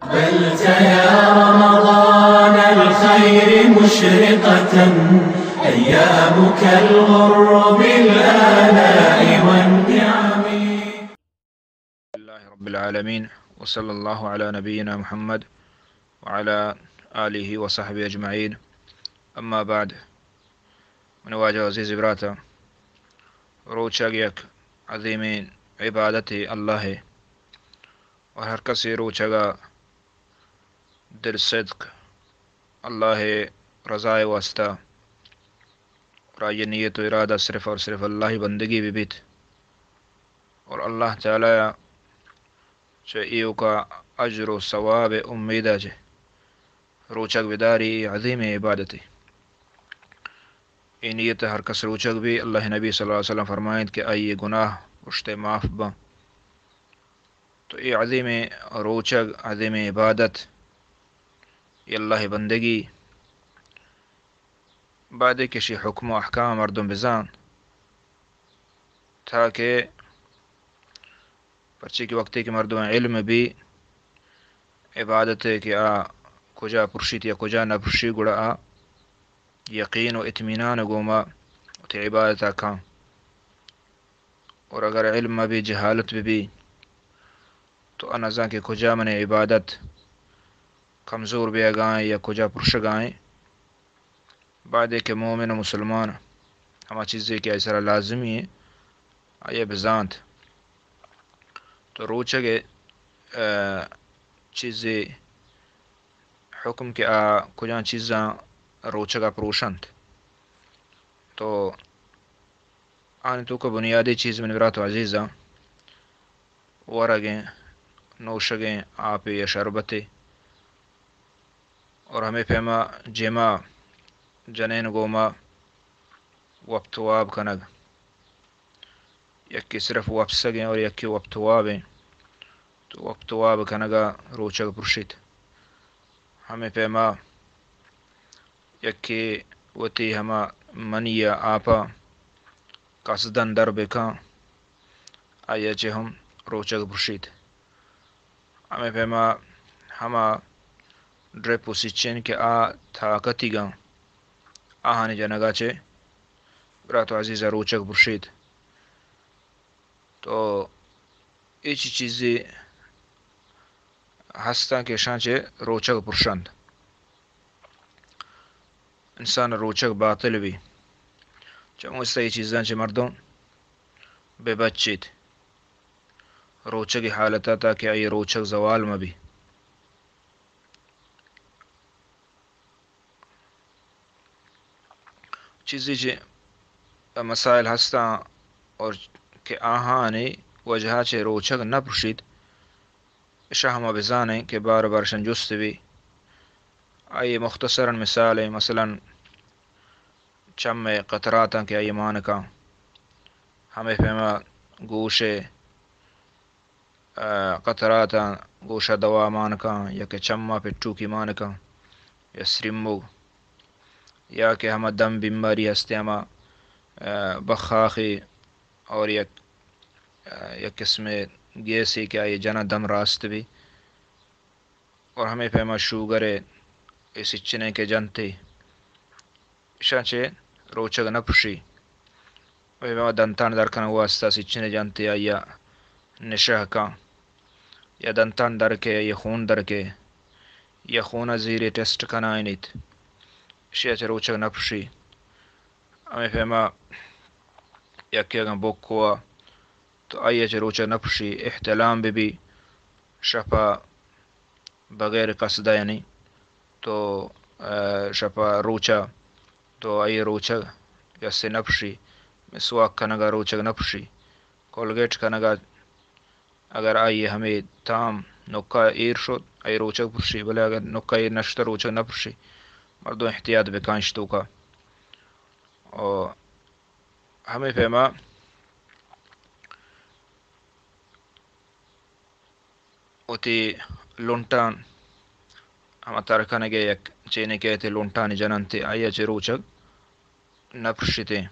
أقبلت يا رمضان الخير مشرقة، أيامك الغر بالآلاء والنعم. الحمد لله رب العالمين، وصلى الله على نبينا محمد وعلى آله وصحبه أجمعين. أما بعد، من واجہ عزیز براتاں، روچگ یک عظیمیں عبادتے اللہ ء، اور ہر کسے روچگ ء دل صدق اللہ ء رضا ء واسطہ اور آئی ء نیت و ارادہ صرف اور صرف اللہ ء بندگی بہ بیت، اور اللہ تعالی ء چہ ایوکا اجر و ثواب ء امید ء چہ روچگ بداری، اے عظیمیں عبادتے۔ اے نیت ء ہر کس روچگ بی، اللہ ء نبی صلی اللہ علیہ وسلم فرمائنت کہ آئی ء گناہ پشت ء معاف باں۔ تو اے عظیمیں روچگ، عظیمیں عبادت، اے اللہ ء بندگی، باید کہ اشی حکم و احکام مردم بزان، تاکہ پرچے کہ وقتے کہ مردم علم بی عبادت ء کہ آ کجا پرشیت یا کجا نہ پرشی، گڑا آ یقین و اطمینان ء گوما وتی عبادت ء کن۔ اور اگر علم مہ بی، جہالت بہ بی، تو آ نزان کہ کجا منی عبادت کمزور بیگا ایں یا کجا پرشگا ایں۔ باید کہ مومن و مسلمان ہما چیزے کہ آئی سرا لازمی ایں، آئی ء بزانت۔ تو روچگ ء، آ، چیزے حکم کہ آ کجام چیزاں روچگ ء پروشنت، تو آنی توکا بنیادی چیز منی برات و عزیزاں، ورگیں، نوشگیں آپے یا شربتے، اور ہمے پیما جما جنین گوما وپت واب کنگ، یکے صرف وپسگیں اور یکے وپت وابیں، تو وپت واب کنگا روچگ پرشیت۔ ہمے پیما یکے وتی ہما منی ء آپ ء قصدن در بکن، آئی ء چہ ہم روچگ پرشیت۔ ہمے پیما ہما ڈرپ و سچن کہ آ طاقتیگاں، آہانی جنگا چہ برات و عزیز ء روچگ پرشیت۔ تو اے چی چیزے ہستاں کہ اشاں چہ روچگ پرشنت۔ انسان ء روچگ باطل بی۔ چموستا اے چیزاں چہ مردم بہ بچیت۔ روچگی حالت ء تاکہ آئی روچگ زوال مہ بی۔ چیزے چہ مسائل ہستاں اور کہ آہانی وجہ چہ روچگ نہ پرشیت، اشاں ہما بزانیں کہ بار بار اشاں جست بی۔ آئی مختصراً مثال ایں، مثلاً چم ء قطراتاں کہ آئی مان کن، ہمے پیما گوش ء ء، قطراتاں گوشا دوا مان کن یا کہ چما پٹوکی مان کن یا سریمگ یا کہ ہما دم بیماری ہستے ہما، ء، بخاخی اور یک، ء، یک قسم گیسے کہ آئی جنا دم راست بی اور ہمے پیما شوگر ء اے سچنے کہ جنتے۔ اشاں چہ روچگ نہ پرشی۔ اے ما دنتان در کنگ واسطہ سچنے جنتے آئی ء نشہ کن یا دنتان در کے، آئی ء خون در کے یا خون ء زیرے ٹیسٹ کنائینیت، اشی ء چہ روچگ نہ پرشی۔ ہمے پیما یکے اگاں بکوا تو آئی ء چہ روچگ نہ پرشی، احتلام بہ بی، شپا بغیر قصدا یعنی تو، ء، شپا روچا تو آئی روچگ یسے نہ پرشی، مسواک کنگا روچگ نہ پرشی، کولگیٹ کنگا اگر آئی ہمے تام نکا ایر شت، آئی روچگ پرشی، بلے اگر نکا ایر نشتہ روچگ نہ پرشی۔ مردم احتیاط بکن اشی توکا۔ او ہمے پیما وتی لنٹان ہما تر کنگے یک چینکے تئی لنٹانی جننتے، آئی ء چہ روچگ نہ پرشیتیں۔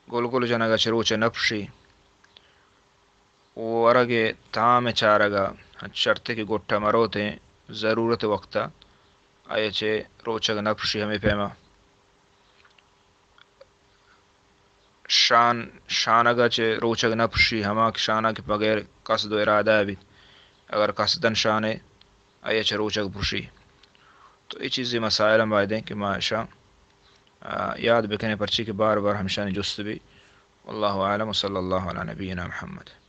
گل گل جنگ ء چہ روچ ء نہ پرشی۔ ورگ ء تام ء چارگ ء شرطے کہ گٹا مروتیں ضرورت وقتا، آیا چہ روچگ نہ پرشی۔ ہمے پیما شان، شانگا چہ روچگ نہ پرشی، ہما کہ شانا کہ بغیر قصد و ارادہ بیت، اگر قصدن شانے، آیا چہ روچگ پرشی۔ تو اے چیزیں مسائل ہم بایدیں کہ ما اشاں، آ، یاد بکنیں، پرچی کہ بار بار ہمشانی جست بی۔ واللہ اعلم، وصلی اللہ علی نبینا محمد۔